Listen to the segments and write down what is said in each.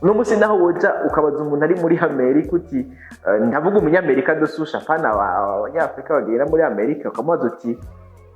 Uno munsi naho woja ukabaza umuntu ari muri Amerika uti, ndavuga umunyamerika de souche, apana abanyafurika bagenda muri Amerika, ukamubaza uti: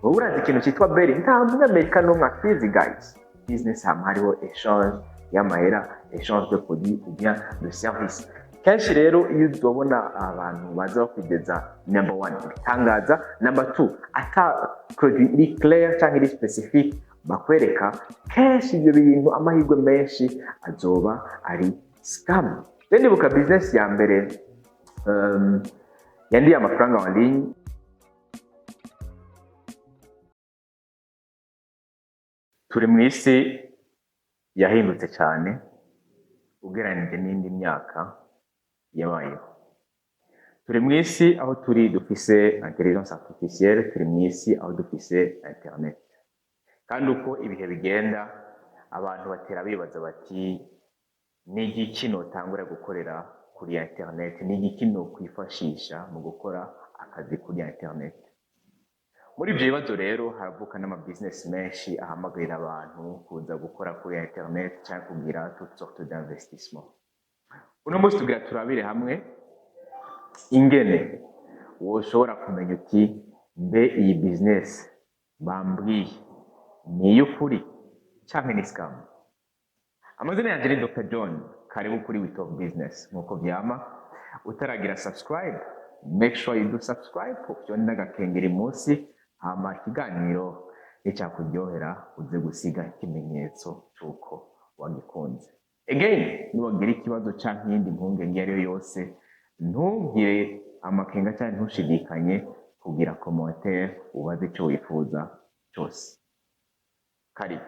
"Wowe urazi ikintu cyitwa Berry?" Nta munyamerika n'umwe akizi. Guys, business hama hariho échange y'amahera, échange de produits ou bien de service. Kenshi rero iyo uzobona abantu baza bakwigeza, number one, ibitangaza, number two, ata produit iri clair cyangwa iri spécifique bakwereka, kenshi ibyo bintu amahirwe menshi azoba ari scam. Rero ndibuka business ya mbere yandiye amafaranga en ligne. Turi mu isi yahindutse cyane ugereranije n'indi myaka yabayeho. Turi mu isi aho turi dufise intelligence artificielle, turi mu isi aho dufise internet, kandi uko ibihe bigenda abantu batera bibaza bati: "Ni igiki notangura gukorera kuri internet? Ni igiki nokwifashisha mu gukora akazi kuri internet?" Muri ibyo bibazo rero haravuka n'ama business menshi ahamagarira abantu kuza gukora kuri internet cyangwa kugira toutes sortes d'investissement. Uno munsi tugira turabire hamwe ingene woshobora kumenya uti: "Mbe iyi business bambwiye ni iy'ukuri canke ni scam?" Amazina yanjye ni Dr John, karibu kuri We Talk Business. Nkuko vyama, utaragira subscribe, make sure you do subscribe, ufyonde n'agakengeri munsi, hama ikiganiro nicyakuryohera uze gusiga ikimenyetso c'uko wagikunze. Again, niwagira ikibazo canke iyindi mpungenge iyo ari yo yose, ntugire amakenga canke ntushidikanye kugira commentaire, ubaze ico wifuza cyose. Karibu.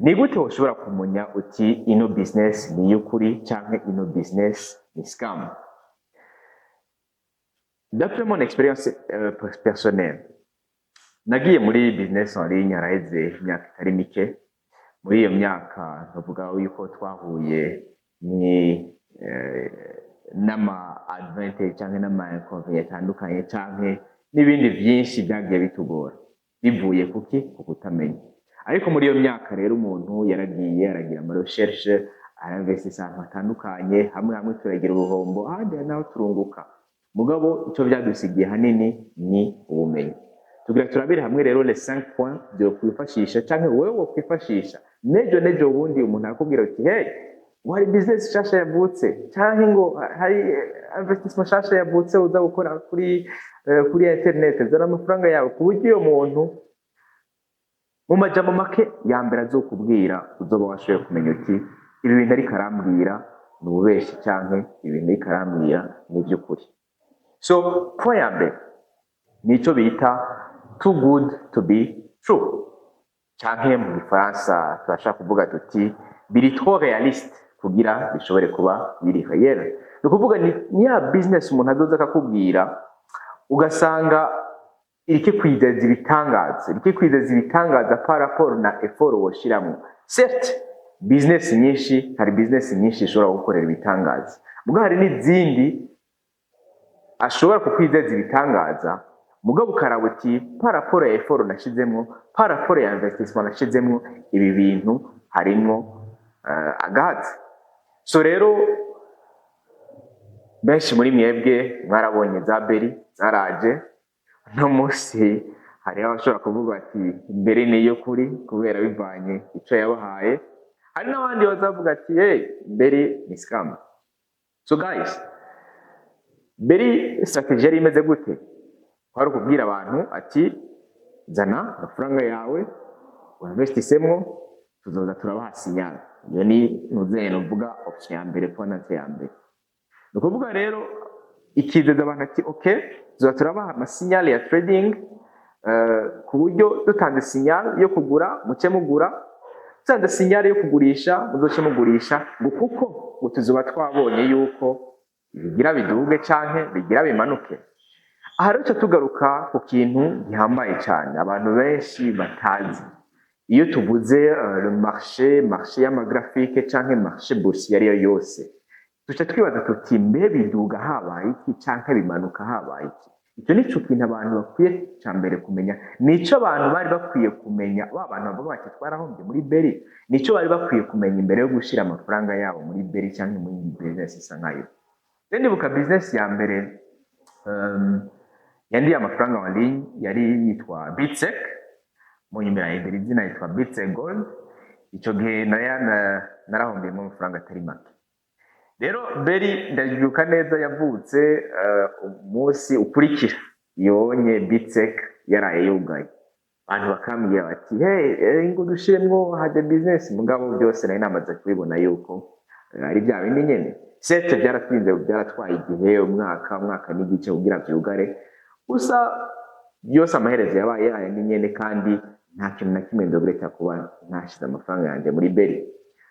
Ni gute ushobora kumenya uti ino business ni iy'ukuri canke ino business ni scam? D'après mon expérience personnelle, nagiye muri business en ligne haraheze imyaka itari mike. Muri iyo myaka ndavuga yuko twahuye ni n'ama advantage canke n'ama inconvénients atandukanye canke n'ibindi vyinshi vyagiye bitugora bivuye kuki? Ku kutamenya. Ariko muri iyo myaka rero umuntu yaragiye aragira ama recherche, arinvestisa ahantu hatandukanye, hamwe hamwe turagira uruhombo, ahandi naho turunguka. Mugabo ico vyadusigiye hanini ni ubumenyi. Tugira turabire hamwe rero les 5 points byo kwifashisha canke wewe wokwifashisha nejo nejo ubundi umuntu arakubwira uti: "Hey, ngo hari business nshasha yavutse", canke ngo hari investissement nshasha yavutse uza gukora kuri internet, zana amafaranga yawe, ku buryo iyo muntu mu majambo make ya mbere azokubwira uzoba washoboye kumenya uti: "Ibi bintu ariko arambwira ni ububeshi canke ibi bintu ariko arambwira ni ivy'ukuri." So point ya mbere nico bita too good to be true, canke mu Gifaransa turashaka kuvuga tuti biri trop réaliste kugira bishobore kuba biri réel. Ni ukuvuga ni ya business umuntu azoza akakubwira ugasanga iriko kwizeza ibitangaza, iriko kwizeza ibitangaza par rapport na effort woshiramwo. Certes, business nyinshi, hari business nyinshi ishobora gukorera ibitangaza, mugabo hari n'izindi ashobora kukwizeza ibitangaza, mugabo ukaraba uti: "Par rapport ya effort nashizemwo, par rapport ya investissement nashizemwo, ibi bintu harimwo agahatsi." So rero benshi muri mwebwe mwarabonye za Berry zaraje. Uno munsi hariho abashobora kuvuga ati mbere ni iyo kuri kubera bivanye ico yabahaye, hari n'abandi bazavuga ati: "Hey, Berry ni scam." So guys, Berry strategy yari imeze gute? Kwari ukubwira abantu ati: "Zana amafaranga yawe uinvestisemwo, tuzoza turabaha signal." Iyo ni nuzeye nuvuga option ya mbere, point ya mbere. Ni ukuvuga rero ikizeza abantu ati: "Okay, tuzoza turabaha ama signal ya trading, ku buryo dutanze signal yo kugura muce mugura, dutanze signal yo kugurisha muzoce mugurisha", ngo kuko ngo tuzoba twabonye yuko bigira biduge canke bigira bimanuke. Aha rero tuca tugaruka ku kintu gihambaye cyane abantu benshi batazi. Iyo tuvuze le marché, marché y'ama graphique canke marché boursier ariyo yose, duca twibaza tuti: "Mbe biduga habaye iki canke bimanuka habaye iki?" Icyo nico kintu abantu bakwiye cya mbere kumenya, nico abantu bari bakwiye kumenya. Ba bantu bavuga bati twarahombye muri Berry, nico bari bakwiye kumenya imbere yo gushyira amafaranga yabo muri Berry cyangwa muri iyi business isa nkayo. Rero ndibuka business ya mbere yandiye amafaranga en ligne yari yitwa Bitsec, mu nyuma irahindura izina yitwa Bitsec Gold. Icyo gihe narahombeyemo amafaranga atari make. Rero Berry, ndabyibuka neza, yavutse umunsi ukurikira yonye Bitsec yaraye yugaye. Abantu bakambwira bati: "Hey, ngo dushiremwo hajya business." Mugabo byose nari namaze kubibona yuko ari bya bindi nyene. Sete byaratwinze, byaratwaye igihe, umwaka, umwaka n'igice kugira vyugare. Gusa byose amaherezo yabaye aya ni nyene, kandi nta kintu na kimwe ndogereta kuba ntashize amafaranga yanjye muri Berry.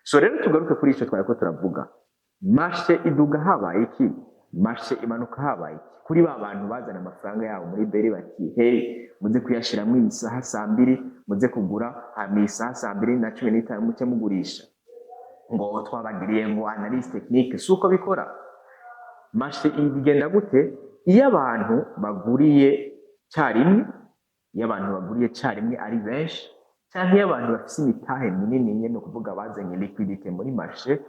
So rero tugaruke kuri ico twari ko turavuga. Marché iduga habaye iki? Marché imanuka habaye iki? Kuri ba bantu bazana amafaranga yabo muri Berry bati: "Hey, muze kuyashiramo iyi saha saa 2 muze kugura, hama iyi saha saa 2:15 muce mugurisha," ngo twabagiriye ngo analyse technique. Si uko bikora. Marché igenda gute? Iyo abantu baguriye cyarimwe, iyo abantu baguriye cyarimwe ari benshi, cyangwa iyo abantu bafise imitahe minini nyene, ni ukuvuga bazanye liquidité muri marché,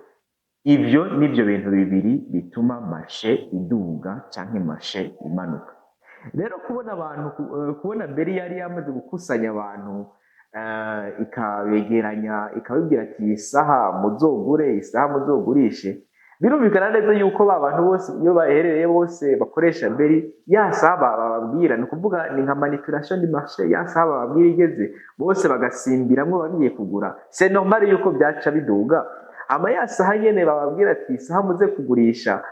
ivyo nivyo bintu bibiri bituma marché iduga canke marché imanuka. Rero kubona abantu, kubona Berry yari yamaze gukusanya abantu, ikabegeranya, ikabibwira ati: "Iyi saha muzogure, isaha muzogurishe," birumvikana neza yuko ba bantu bose iyo baherereye bose bakoresha Berry, ya saha bababwira, ni ukuvuga ni nka manipulation du marché, ya saha bababwira igeze bose bagasimbiramwo bagiye kugura, c'est normal yuko byaca biduga. Ama ya saha nyene bababwira ati: "Isaha muze kugurisha,"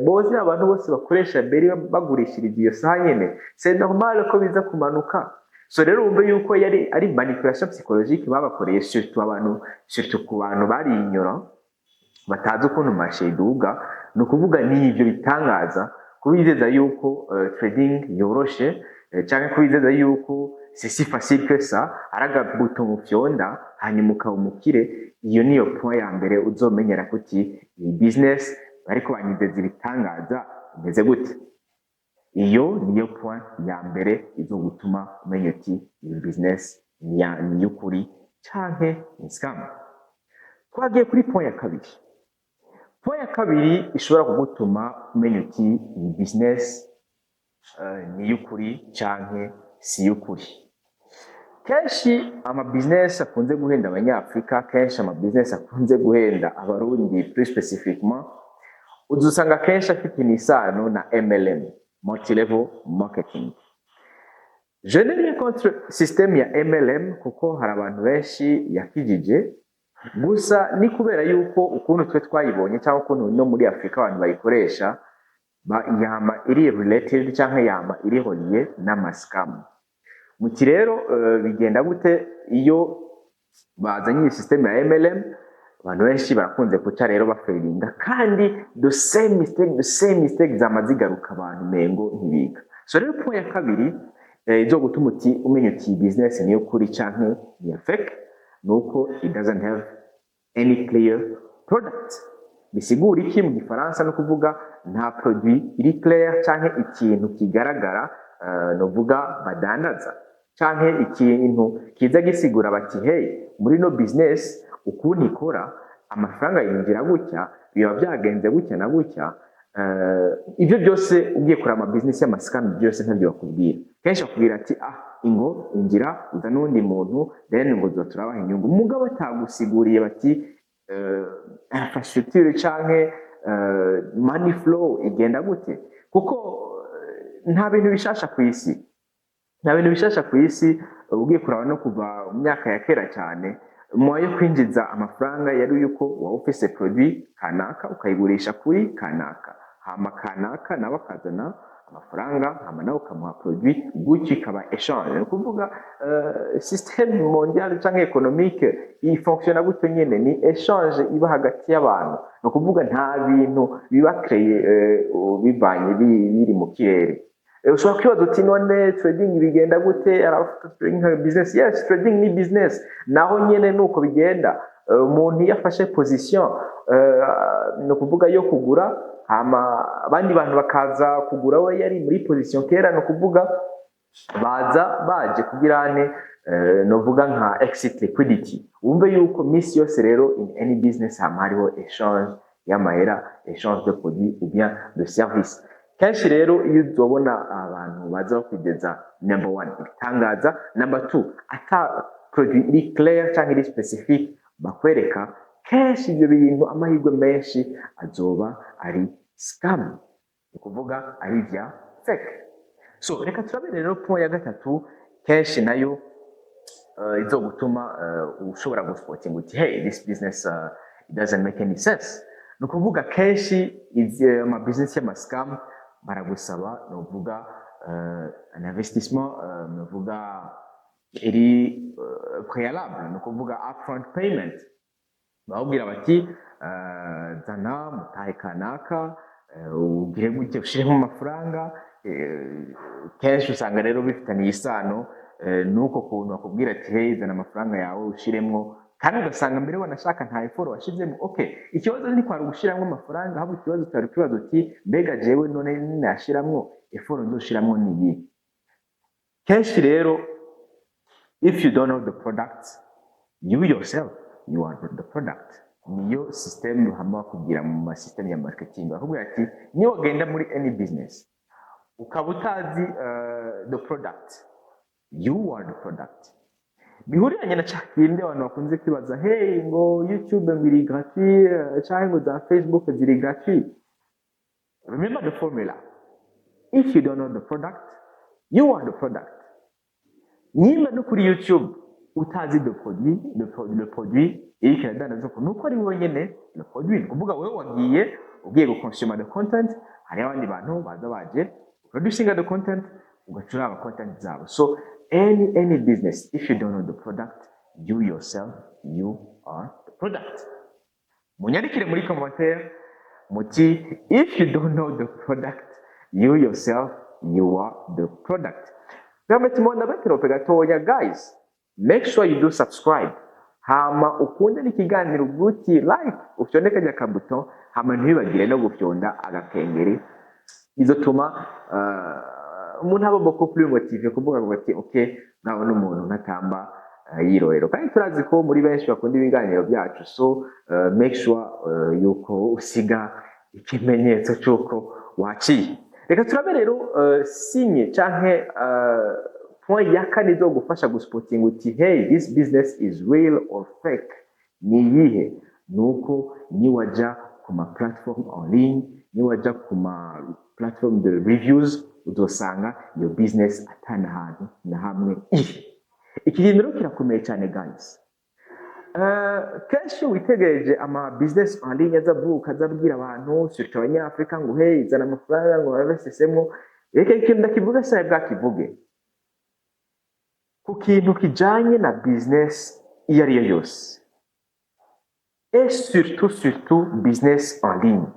bose, abantu bose bakoresha Berry bagurishirije iyo saha nyene, c'est normal ko biza kumanuka. So rero wumve yuko yari ari manipulation psychologique babakoreye, surtout abantu, surtout ku bantu bari ignorant, batazi ukuntu marché iduga. Ni ukuvuga ni ibyo bitangaza kubizeza yuko trading yoroshe, canke kubizeza yuko c'est si facile que ça, ari agabuto mufyonda hanyuma ukaba umukire. Iyo niyo point ya mbere uzomenyera kuti iyi business bariko banyizeza ibitangaza imeze gute. Iyo niyo point ya mbere izogutuma umenya uti iyi business ni iy'ukuri canke ni scam. Twagiye kuri point ya kabiri. Point ya kabiri ishobora kugutuma umenya uti iyi business ni iy'ukuri canke si iy'ukuri: kenshi ama business akunze guhenda Abanyafrika, kenshi ama business akunze guhenda Abarundi plus spécifiquement, uzusanga kenshi afite isano na MLM, multi-level marketing. Je n'ai rien contre système ya MLM, kuko hari abantu benshi yakijije. Gusa ni kubera yuko ukuntu twe twayibonye cyangwa ukuntu no muri Afurika abantu bayikoresha, yama iri related cyangwa yama iri relié n'ama scam. Muti rero bigenda gute iyo bazanye iyi système ya MLM? Abantu benshi barakunze kuca rero bafailinga, kandi the same mistake, the same mistake zama zigaruka, abantu mengo ntibiga. So rero point ya kabiri izo gutuma uti umenya uti business niyo kuri canke ni ya fake, nuko it doesn't have any clear product. Bisigura iki mu Gifaransa? No kuvuga nta produit iri clair canke ikintu kigaragara, novuga badandaza, canke ikintu kiza gisigura bati: "Hey, muri no business ukuntu ikora, amafaranga yinjira gutya, biba byagenze gutya na gutya." Ibyo byose ugiye kureba ama business y'ama scam byose ntabyo bakubwira. Kenshi bakubwira ati: "Ah, ingo injira uza n'undi muntu, then ngo tuba turabaha inyungu." Mugabo atagusiguriye bati infrastructure canke money flow igenda gute, kuko nta bintu bishasha ku isi, nta bintu bishasha ku isi. Ugiye kuraba no kuva mu myaka ya kera cyane, mu yo kwinjiza amafaranga yari yuko waba ufise produit kanaka ukayigurisha kuri kanaka, hama kanaka nawe akazana amafaranga, hama nawe ukamuha produit, gutyo ikaba échange. Ni ukuvuga système mondial canke économique ifonctionna gutyo nyene, ni échange iba hagati y'abantu. Ni ukuvuga nta bintu biba créé bivanye biri mu kirere. Ushobora kwibaza uti: "None trading bigenda gute?" Arabafata trading nka business. Yes, trading ni business, naho nyene nuko bigenda. Umuntu iyo afashe position ni ukuvuga yo kugura, hama abandi bantu bakaza kugura we yari muri position kera. Ni ukuvuga baza baje kugira ane, novuga nka exit liquidity. Wumve yuko misi yose rero, in any business, hama hariho échange y'amahera, échange de produits ou bien de service. Kenshi rero iyo uzobona abantu baza bakwigeza, number one, ibitangaza, number two, ata produit iri clair cyangwa iri spécifique bakwereka, kenshi ibyo bintu amahirwe menshi azoba ari scam, ni ukuvuga ari ibya fake. So reka turabe rero point ya gatatu, kenshi nayo izogutuma ushobora guspotinga uti: "Hey, this business, it doesn't make any sense." Ni ukuvuga kenshi ama business y'ama scam baragusaba, ni ukuvuga un investissement, ni ukuvuga iri préalable, ni ukuvuga upfront payment. Bakubwira bati: "Zana mutahe kanaka, ugire gutya, ushiremo amafaranga." Kenshi usanga rero bifitaniye isano n'uko kuntu bakubwira ati: "Hey, zana amafaranga yawe ushiremwo," kandi ugasanga mbere wanashaka nta effort washizemo. Okay, ikibazo ntikwari ugushiramwo amafaranga, ahubwo ikibazo cyari kwibaza uti: "Mbega jewe none ninashiramwo, effort nzoshiramwo ni iyihe?" Kenshi rero, if you don't know the product, you yourself, you are the product. Niyo system bahama bakubwira mu ma system ya marketing. Bakubwira ati: "Niyo wagenda muri any business ukaba utazi the product, you are the product." Bihuriranye na ca kindi abantu bakunze kwibaza: "Hey, ngo YouTube ngo iri gratuit, canke ngo za Facebook ziri gratuit." Remember the formula: if you don't know the product, you are the product. Nimba no kuri YouTube utazi the produit, le produit iriko iradandaza, ko nuko ari wowe nyene le produit. Ni kuvuga wewe wagiye ugiye gukonsoma the content, hariho abandi bantu baza baje producing the content, ugaca uraba content zabo. So any business, if you don't know the product, you yourself, you are the product. Munyandikire muri commentaire muti: "If you don't know the product, you yourself, you are the product." Permettez-moi ndabaterope gatoya. Guys, make sure you do subscribe, hama ukunde n'ikiganiro, uti like, ufyonde kajya kabuto, hama ntibibagire no gufyonda agakengeri. Bizotuma umuntu aba beaucoup plus motivé kuvuga ngo ati: "Okay, nabona umuntu ntatamba yirorero." Kandi turazi ko muri benshi bakunda ibiganiro byacu, so make sure yuko usiga ikimenyetso cy'uko waciye. Reka turabe rero signe canke point ya kane izogufasha guspotinga uti: "Hey, this business is real or fake." Ni iyihe? Nuko niwaja ku ma platform en ligne, niwaja ku ma platform de reviews, uzosanga iyo business atana hantu na hamwe iri. Iki kintu rero kirakomeye cyane, guys. Kenshi iyo witegereje ama business en ligne aza avuka, aza abwira abantu, surtout abanyafrika, ngo: "Hey, zana amafaranga ngo babesesemo," reka ikintu ndakivuga, sabe bwakivuge ku kintu kijanye na business iyo ari yo yose, et surtout surtout business en ligne,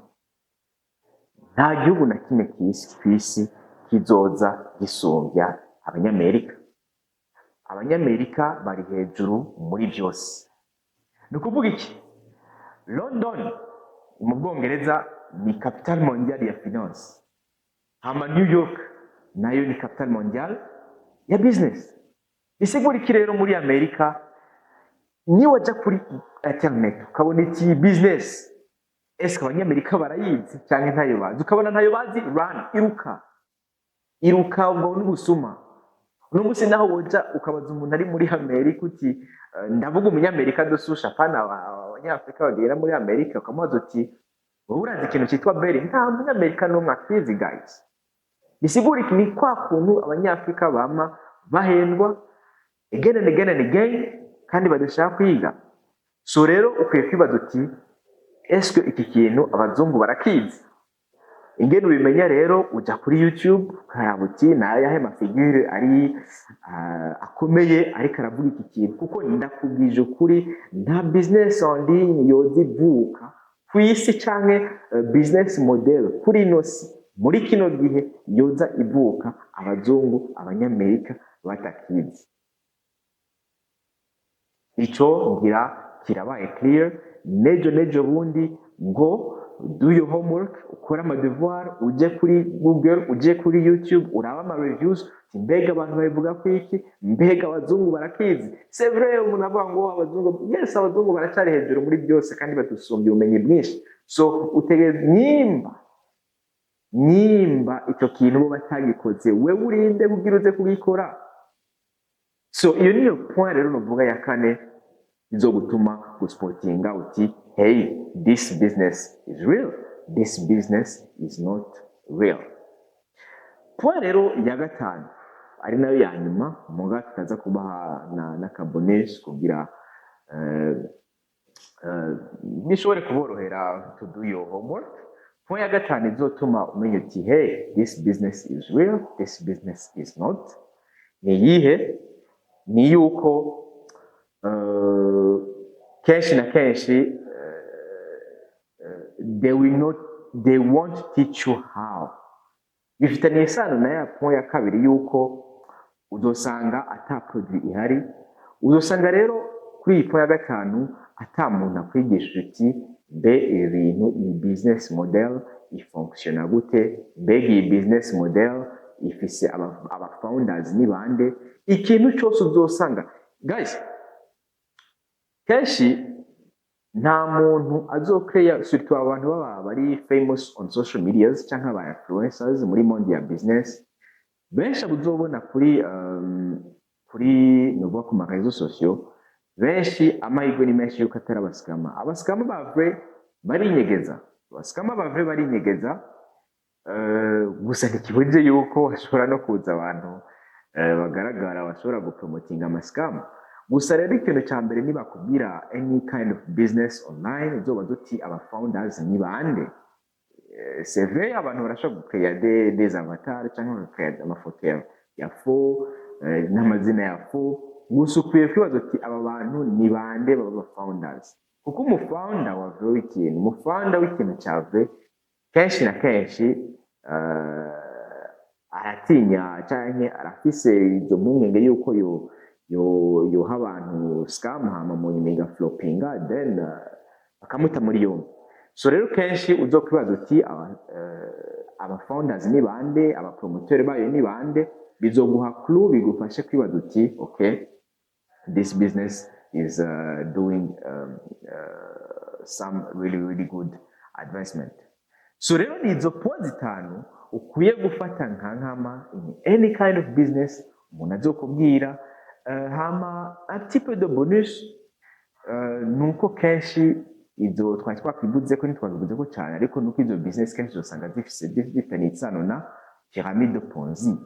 nta gihugu na kimwe kw'isi kizoza gisumbya Abanyamerika. Abanyamerika bari hejuru muri byose. Ni ukuvuga iki? London mu Bwongereza ni capitale mondiale ya finance, hama New York nayo ni capitale mondiale ya business. Bisigura iki rero? Muri Amerika, niwajya kuri internet ukabona iki business, ese Abanyamerika barayizi cyangwa ntayo bazi? Ukabona ntayo bazi, run, iruka, iruka, ubwo n'ubusuma. Uno munsi naho woja ukabaza umuntu ari muri Amerika uti, ndavuga umunyamerika dususha, apana Abanyafurika bagera muri Amerika, ukamubaza uti: "Wowe urazi ikintu cyitwa beri?" Nta munyamerika n'umwe akizi, guys. Bisigura iki? Ni kwa kuntu Abanyafurika bama bahendwa again and again and again, kandi badashaka kwiga. So rero ukwiye kwibaza uti: "Eske iki kintu abazungu barakizi?" Ingene ubimenya rero, uja kuri YouTube ukaraba uti: "Nayahe ma figure ari akomeye ariko aravuga iki kintu?" Kuko ndakubwije ukuri, nta business en ligne yoza ivuka ku isi canke business model kuri ino si muri kino gihe yoza ivuka abazungu, Abanyamerika batakizi. Ico ngira kirabaye clear. Nejo nejo bundi, go do your homework, ukore ama devoir, uje kuri Google, uje kuri YouTube, urabe ama reviews uti: "Mbega abantu babivuga ko iki? Mbega abazungu barakizi?" C'est vrai, umuntu avuga ngo abazungu, yes, abazungu baracyari hejuru muri byose kandi badusumbya ubumenyi bwinshi. So utegereza nimba icyo kintu bo batagikoze, wewe urinde kugira uze kugikora? So iyo niyo point rero novuga ya kane izogutuma guspotinga uti: "Hey, this business is real, this business is not real." Point rero ya gatanu, ari nayo ya nyuma, muga tutaza kubaha n'akabonus kugira bishobore kuborohera to do your homework. Point ya gatanu izotuma umenya uti: "Hey, this business is real, this business is not," ni iyihe? Ni yuko kenshi na kenshi they will not, they won't teach you how. Bifitaniye isano na ya point ya kabiri, yuko uzosanga ata produit ihari. Uzosanga rero kuri iyi point ya gatanu ata muntu akwigisha uti: "Mbe ibi bintu, iyi business model ifonctiona gute? Mbega iyi business model ifise aba founders ni bande?" Ikintu cyose uzosanga, guys, kenshi nta muntu azokreya, surtout abantu baba bari famous on social medias cyangwa aba influencers muri monde ya business. Benshi abo uzobona kuri nuvuga ku ma réseaux sociaux, benshi amahirwe ni menshi yuko atari abasikama. Abasikama ba vrai barinyegeza, abasikama ba vrai barinyegeza. Gusa ntikibujije yuko hashobora no kuza abantu bagaragara bashobora gupromotinga amasikamu. Gusa rero ikintu cya mbere, nibakubwira any kind of business online, uzobaza uti: "Aba founders ni bande?" C'est vrai, abantu barashobora gucreya des avatars cyangwa bagacreya amafoto ya faux n'amazina ya faux. Gusa ukwiye kwibaza uti: "Aba bantu ni bande baba aba founders?" Kuko umufounder wa vrai w'ikintu, umufounder w'ikintu cya vrai, kenshi na kenshi aratinya canke arafise izo mpungenge yuko yo yo yoha abantu scam, hama mu nyuma igaflopinga, then bakamuta muri yombi. So rero kenshi uzokwibaza uti: "Aba founders ni bande? Aba promoteur bayo ni bande?" Bizoguha clue, bigufashe kwibaza uti: "Okay, this business is doing some really really good advancement." So rero ni izo point zitanu ukwiye gufata nka nkama in any kind of business umuntu azokubwira. Hama un petit peu de bonus, nuko kenshi izo twari twakwivuze ko, ntitwabivuze ko cyane, ariko nuko izo business kenshi uzosanga zifise zifitanye isano na pyramide de Ponzi.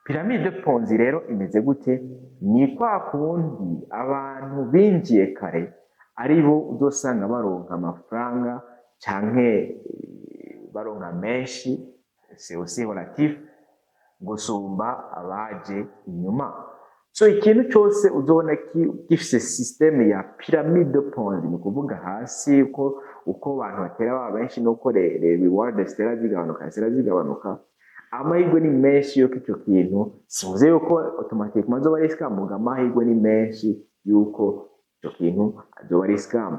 Pyramide de Ponzi rero imeze gute? Ni kwa kundi abantu binjiye kare ari bo uzosanga baronka amafaranga canke baronka menshi, c'est aussi relatif, gusumba abaje inyuma. So ikintu cyose uzobona gifise système ya pyramide de Ponzi, ni ukuvuga hasi uko abantu batera baba benshi nuko les reward zitera zigabanuka, zitera zigabanuka, amahirwe ni menshi yuko icyo kintu, sivuze yuko automatiquement azoba ari scam, muga amahirwe ni menshi yuko icyo kintu azoba ari scam.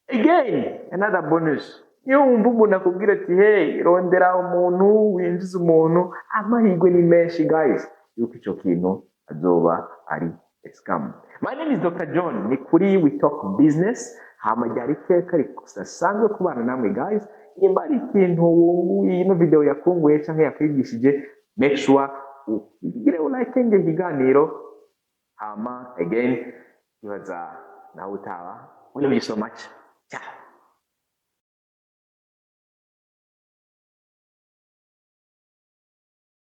Again, another bonus, iyo wumva umuntu akubwira ati: "Hey, rondera umuntu winjiza umuntu," amahirwe ni menshi, guys, yuko icyo kintu azoba ari scam. My name is Dr John, ni kuri We Talk Business. Hama ryari iteka ridasanzwe kubana namwe, guys. Nimba ari ikintu wunguye, ino video yakunguye cyangwa yakwigishije, make sure ugire liking ikiganiro. Hama again, ibaza nawe utaba. We love you so much.